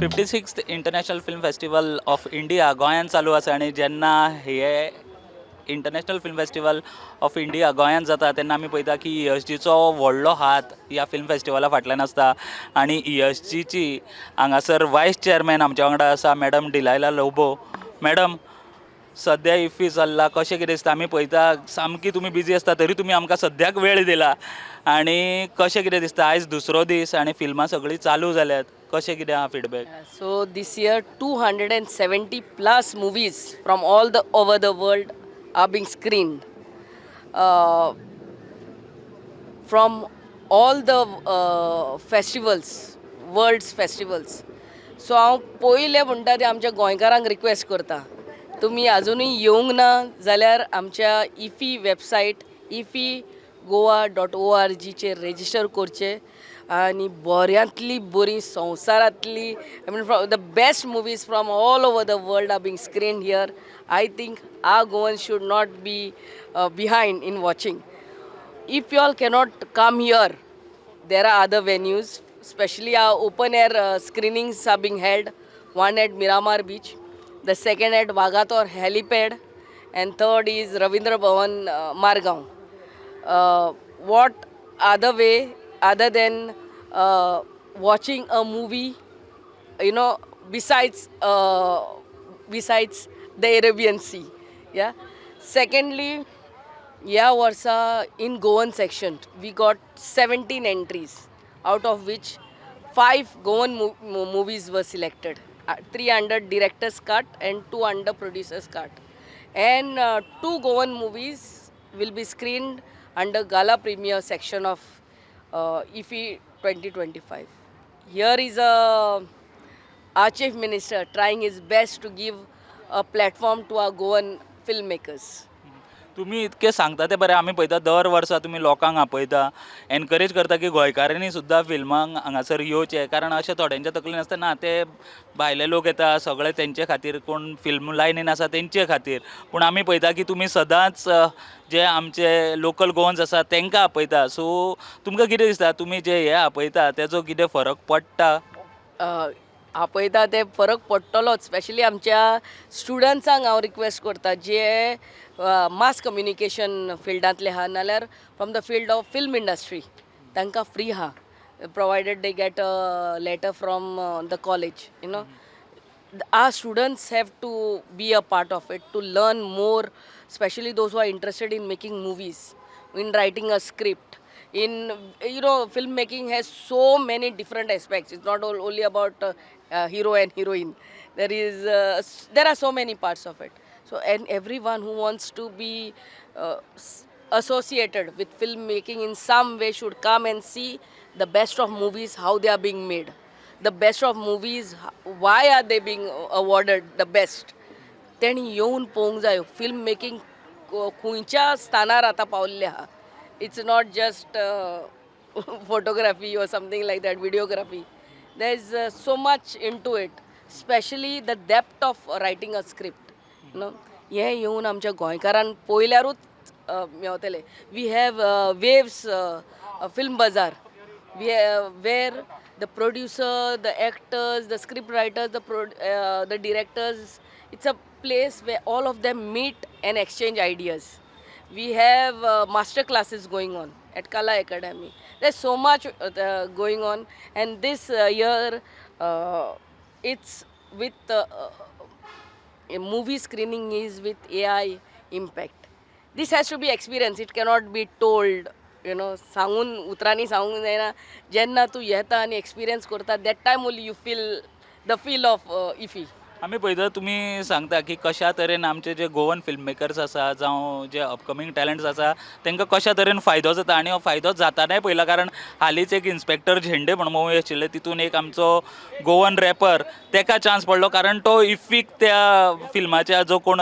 56th International Film Festival of India गोंयांत चालू आसा आनी जेन्ना हे International Film Festival of India गोंयांत जाता तेन्ना आमी पळयता की ईएसजीचो व्हडलो हात ह्या फिल्म फेस्टिवला फाटल्यान आसता आनी ईएसजीची हांगासर वायस चेअरमॅन आमच्या वांगडा आसा, मॅडम डिलायला लोबो. मॅडम, सद्या इफ्फी चल्ला, कशें कितें दिसता? आमी पळयता सामकी तुमी बिजी आसता, तरी तुमी आमकां सद्याक वेळ दिला आनी कशें कितें दिसता? आयज दुसरो दीस आनी फिल्मां सगळीं चालू जाल्यात, कशें कितें आहा feedback? So this year 270 plus movies from all the over the world are being screened. From all the festivals, world's festivals. So हांव पयलें म्हणटा तें आमच्या गोंयकारांक रिक्वेस्ट करता, तुमी आजुनूय येवंक ना जाल्यार आमच्या इफी वेबसायट ifigoa.orgचेर रेजिस्टर करचें आनी बऱ्यांतली बरी संवसारांतली, I mean, the best movies from all over the world are being screened here. I think our Goan should not be behind in watching. If you all cannot come here, there are other venues, especially our open air screenings are being held, one at Miramar Beach, the second at Vagator Helipad, and third is Ravindra Bhavan, Margao. What other way other than watching a movie besides the Arabian Sea? Yeah. Secondly, ह्या वर्सा in Goan section we got 17 entries, out of which five Goan movies were selected, three under director's cut and two under producer's cut, and two Goan movies will be screened under gala premiere section of IFFI 2025. Here is a our chief minister trying his best to give a platform to our Goan filmmakers. तुमी इतकें सांगता तें बरें. आमी पळयता, दर वर्सा तुमी लोकांक आपयता, एनकरेज करता की गोंयकारांनी सुद्दां फिल्मांक हांगासर येवचें, कारण अशें थोड्यांच्या तकलेन आसता ना, ते भायले लोक येता सगळे तेंचे खातीर, कोण फिल्म लायनीन आसा तेंचे खातीर. पूण आमी पळयता की तुमी सदांच जे आमचे लोकल गोवन्स आसा तेंकां आपयता. सो तुमकां कितें दिसता, तुमी जे हे आपयता तेजो कितें फरक पडटा? आपयता ते फरक पडटलोच. स्पेशली आमच्या स्टुडंट्सांक हांव रिक्वेस्ट करता, जे मास कम्युनिकेशन फिल्डांतले आहा नाल्यार from the field of film industry, तांकां फ्री आहा, provided they get a letter from the college. Our students have to be a part of it to learn more, especially those who are interested in making movies, in writing a script, in filmmaking has so many different aspects. It's not only about hero and heroine. There are so many parts of it. So, and everyone who wants to be associated with filmmaking in some way should come and see the best of movies, how they are being made, the best of movies, why are they being awarded the best. तेणी येवन पळोवंक जाय film making खंयच्या स्थानार आतां पावल्लें आहा. It's not just photography or something like that, videography. There is so much into it, specially the depth of writing a script. हें येवन आमच्या गोंयकारान पळयल्यारूच मेवतलें. We have Waves Film Bazaar, we have, where the producer, the actors, the script writers, the directors, it's a place where all of them meet and exchange ideas. We have master classes going on at Kala Academy. There's so much going on, and this year it's with a movie screening is with AI impact. This has to be experienced. It cannot be told. सांगून, उतरांनी सांगूंक जायना. जेन्ना तूं येता आनी experience करता, that time only you feel the feel of IFFI. आमी पळयता, तुमी सांगता की कशा तरेन आमचे जे गोवन फिल्म मेकर्स आसा जावं जे अपकमींग टॅलंट्स आसा तांकां कशा तरेन फायदो जाता आनी हो फायदो जातानाय पळयला, कारण हालींच एक इन्स्पेक्टर झेंडे म्हण मुवी आशिल्ले, तितून एक आमचो गोवन रॅपर तेका चान्स पडलो, कारण तो इफ्फीक त्या फिल्माच्या जो कोण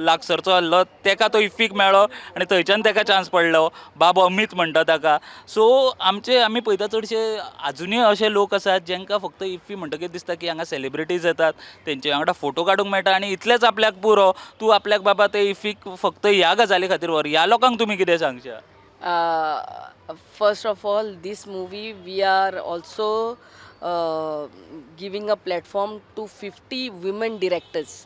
लागसरचो आहलो तेका तो इफ्फीक मेळ्ळो आनी थंयच्यान तेका चान्स पडलो. बाब अमीत म्हणटा ताका. सो आमचे आमी पळयता, चडशे आजुनूय अशे लोक आसात जेंकां फक्त इफ्फी म्हणटकीर दिसता की हांगा सेलिब्रिटीज येतात, तेंचे वांगडा फोटो काडूंक मेळटा आनी इतलेंच आपल्याक पुरो. तूं आपल्याक बाबा ते इफ्फीक फक्त ह्या गजाली खातीर व्हर. ह्या लोकांक तुमी कितें सांगशा? First of all, this movie we are also giving a platform to 50 women directors.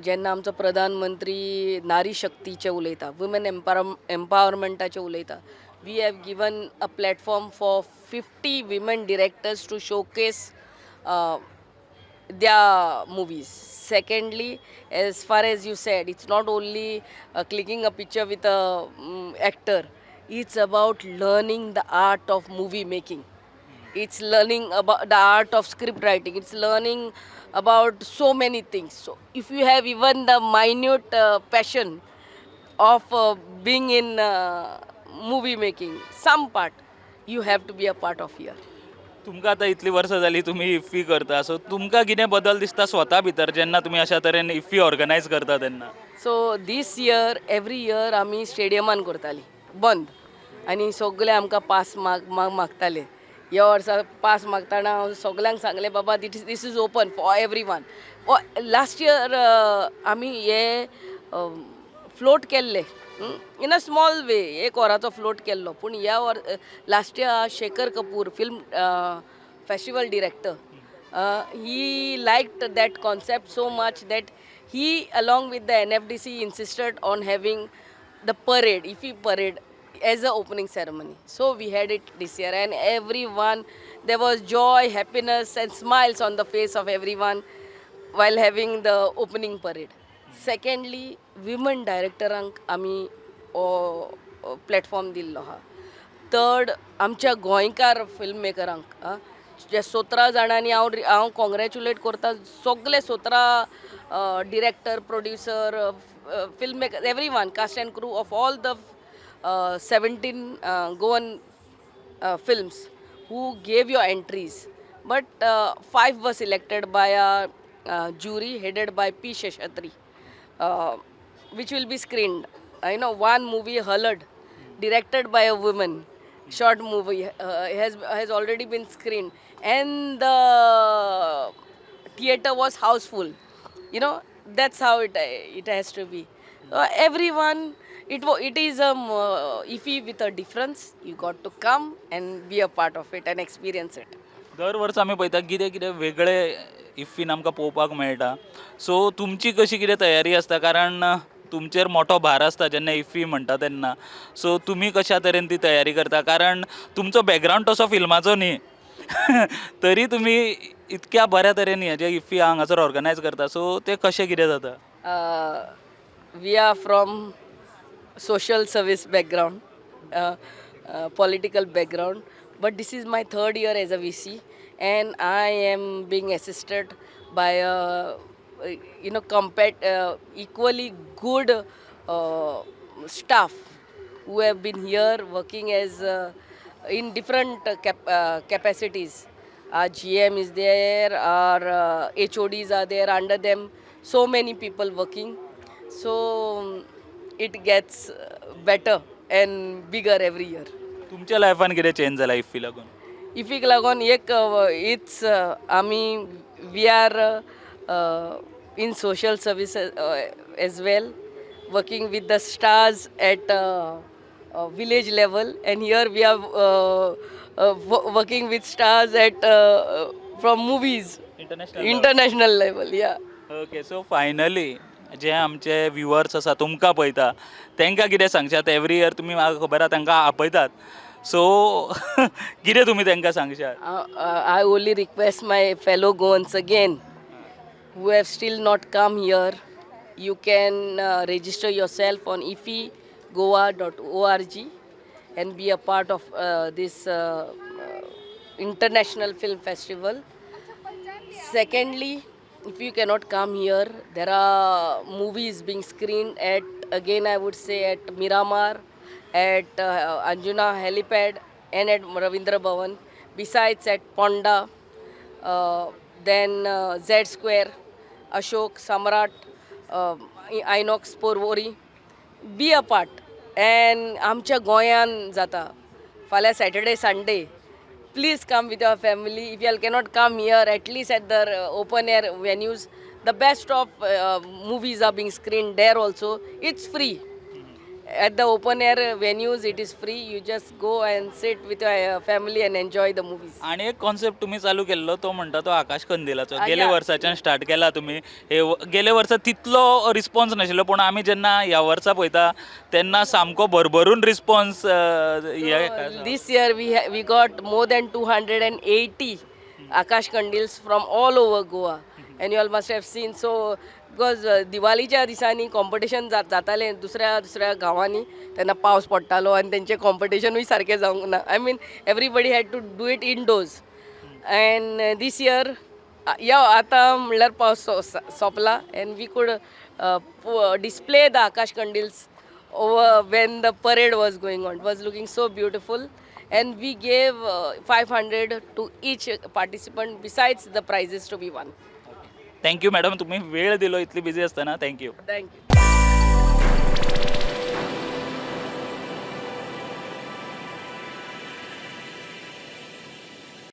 जेन्ना आमचो प्रधानमंत्री नारी शक्तीचे उलयता, वुमेन एम्पावरमेंटाचे उलयता, we have given a platform for 50 women directors to showcase their movies. Secondly, as far as you said, it's not only clicking a picture with a actor. It's about learning the art of movie making. It's learning about the art of script writing. It's learning about so many things. So if you have even the minute passion of being in movie making, some part, you have to be a part of here. तुमकां आतां इतलीं वर्सां जालीं तुमी IFFI करता, so तुमकां कितें बदल दिसता स्वता भितर जेन्ना तुमी अशा तरेन इफ्फी ऑर्गनायज करता तेन्ना? So this year, every year आमी स्टेडियमान करताली बंद आनी सगळे आमकां पास माग माग मागताले. ह्या वर्सा पास मागतना हांव सगल्यांक सांगलें, बाबा, this is open for everyone. Last year आमी हे फ्लोट केल्ले इन अ स्मॉल वे, एक वराचो फ्लोट केल्लो, पूण ह्या वर last year Shekhar Kapur, film festival director, he liked that concept so much that he, along with the NFDC, insisted on having the parade, IFFI parade, as a opening ceremony. So we had it this year, and everyone, there was joy, happiness and smiles on the face of everyone while having the opening parade. Secondly, women directorank आमी platform दिल्लो आहा. Third, आमच्या गोंयकार film मेकरांक जे 17 जाणांनी, हांव congratulate करता सगले 17 director, producer, film maker, everyone, cast and crew of all the 17 Goan films who gave your entries. But five were selected by a jury headed by P. Sheshatri, which will be screened. One movie, Halad, directed by a woman, short movie, has already been screened, and the theater was houseful. That's how it has to be. Everyone, it is a IFFI with a difference. You got to come and be a part of it and experience it. दर वर्सा आमी पळयता कितें कितें वेगळे इफ्फीन आमकां पळोवपाक मेळटा. सो तुमची कशी कितें तयारी आसता? कारण तुमचेर मोठो भार आसता जेन्ना इफ्फी म्हणटा तेन्ना. सो तुमी कशा तरेन ती तयारी करता? कारण तुमचो बॅकग्रावंड तसो फिल्माचो न्ही, तरी तुमी इतक्या बऱ्या तरेन हें जें इफ्फी हांगासर ऑर्गनायज करता, सो तें कशें कितें जाता? We are from social service background, political background, but this is my third year as a VC, and I am being assisted by a equally good staff who have been here working as in different capacities. Our GM is there, our HODs are there, under them so many people working. So it gets better and bigger every year. तुमच्या लायफान कितें change जाला IFFI लागून? इफीक लागून एक it's आमी we are in social service as well, working with the stars at village level, and here we are working with stars at from movies. International. International level, yeah. Okay, so finally जे आमचे व्युवर्स आसा, तुमकां पळयता, तांकां कितें सांगशात? Every year तुमी म्हाका खबर आहा तांकां आपयतात, सो कितें तुमी तांकां सांगशात? I only request my fellow Goans again who have still not come here, you can register yourself on iffigoa.org and be a part of this international film festival. Secondly, if you cannot come here, there are movies being screened at, again I would say, at Miramar, at Anjuna Helipad, and at Ravindra Bhavan. Besides, at Ponda, then Z Square, Ashok, Samrat, Inox Porvorim. Be a part. And आमच्या गोंयान जाता फाल्यां Saturday, Sunday. Please come with your family. If you all cannot come here, at least at the open air venues, the best of movies are being screened there also. It's free. At the open air venues it is free. You just go and sit with your family and enjoy the movies. आणि एक concept तुम्ही चालू केल्लो तो म्हणटा तो आकाश कंदिलाचो. गेले वर्साच्यान स्टार्ट केला तुमी हे. गेले वर्सा तितलो रिस्पॉन्स नाशिल्लो, पूण आमी जेन्ना ह्या वर्सा पळयता तेन्ना सामको भरभरून रिस्पॉन्स हे. This year we got more than 280 Akash Kandils from all over Goa, and you all must have seen. So because दिवाळीच्या दिसांनी कॉम्पिटिशन जातालें दुसऱ्या दुसऱ्या गांवांनी, तेन्ना पावस पडटालो आनी तेंचें कॉम्पिटिशनूय सारकें जावंक ना. I mean, everybody had to do it indoors, and this year या आतां म्हणल्यार पावस सोंपला and we could display the Akash Kandils over when the parade was going on. It was looking so beautiful, and we gave 500 to each participant besides the prizes to be won. Thank you madam, तुम्ही वेळ दिलो इतली busy असताना. Thank you. Thank you.